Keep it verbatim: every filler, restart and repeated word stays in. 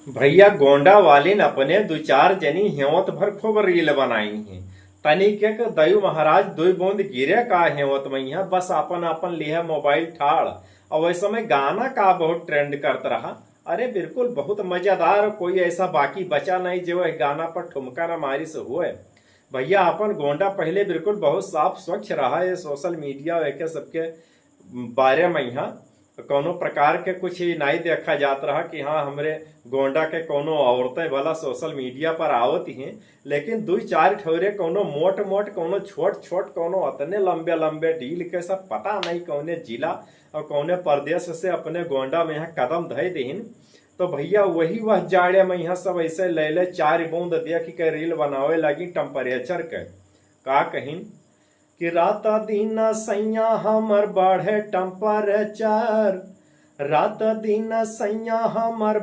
भइया, गोंडा वालिन अपने दुइ चार जनी हेवत भर खूब रील बनाई हैं। तनिक एक दयू महाराज दुइ बूंद गिरे का हेवत मइहाँ, बस आपन आपन लिहे मोबाइल ठाड़। और वै समय गाना का बहुत ट्रेंड करत रहा। अरे बिल्कुल बहुत मजेदार, कोई ऐसा बाकी बचा नहीं जो वह गाना पर ठुमका न मारिस हुए। भइया, आपन गोंडा पहिले बिल्कुल बहुत साफ स्वच्छ रहा। ये सोशल मीडिया एके सबके बारे मइहाँ कौनो प्रकार के कुछ ही नाई देखा जात रहा कि हाँ, हमरे गोंडा के कौनो औरतें भला सोशल मीडिया पर आवत ही हैं, लेकिन दुइ चार ठौरे कौनो मोट मोट, कौनो छोट छोट, कौनो अतने लंबे लंबे डील के सब पता नहीं कौने जिला और कौने प्रदेश से अपने गोंडा मइहाँ कदम धइ दिहिन। तो भइया, वही वह जाड़े मइहाँ सब ऐसे ले ले चार बूंद देख के रील बनावे लगी टेम्परेचर के। का कहिन कि रात दिन सैया हमर बढ़े टेम्परेचर, रात दिन सैया हमर